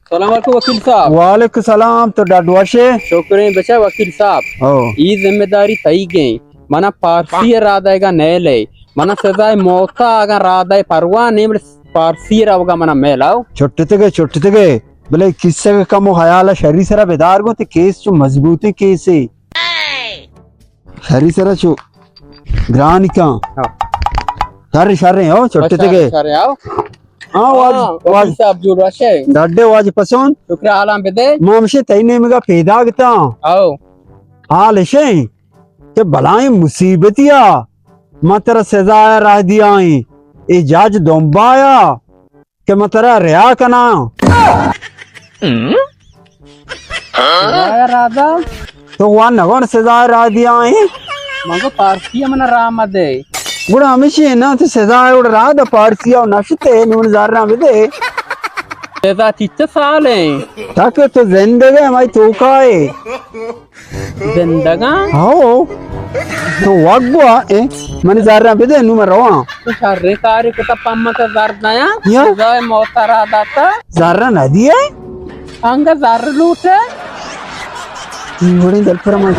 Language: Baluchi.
سلام علیکم وکیل صاحب۔ وعلیکم سلام، تو ڈڈ وش ئے؟ شکر ایں بچا وکیل صاحب۔ او۔ ای ذمہ داری تئیگ ایں۔ منا پارسی ءِ راہ دئیگا نیل ئے۔ منا سزائے موتا اگاں راہ دئے پرواہ نیں، بلے پارسی ءَ روگا منا میل آؤ۔ چٹتگے، چٹتگے۔ بلے کیسگ کمو خیال ءَ شری سرا بدار گوں، تئی کیس چو مضبوطیں کیسے۔ شری سرا چو گرانی کن۔ ہاں۔ شر، شر ایں، او، چٹتگے۔ شر، شر ایں، او۔ ہاں، واج، ہاں، واج۔ وکیل صاحب جوڑ وش ئے؟ ڈڈ ئے واج پسون۔ شکر، حالاں بدے۔ ما ہمشے تئی نیمگا پیداگ اتاں۔ او۔ حال اشیں کہ بلائیں مصیبتی آ، ما ترا سزا ءِ راہ دیا ایں۔ اے جج دمبایا کہ من ترا رہا کناں۔ سزا ءِ راہ دا؟ تو وان نگون سزا ءِ راہ دیا ایں؟ من گو پارسی ءَ من راہ مدے۔ گڑا ہمیشی نا، تو سزا ءِ راہ دا، پارسی ءَ نشتے، نون زراں بدے۔ سزا چچ سال ایں؟ تک تو زندگ ئے، ہمائی توکا ئے۔ زندگاں؟ ہاؤ۔ تو وگوا، اے، منی زراں بدے، نوں من رواں۔ تو شریں کارے کتا، پمت زر دیاں۔ یا؟ سزائے موت ءَ راہ داتا۔ زر نہ دیئے؟ انگا زر لوٹے۔ وڑیں دل پر من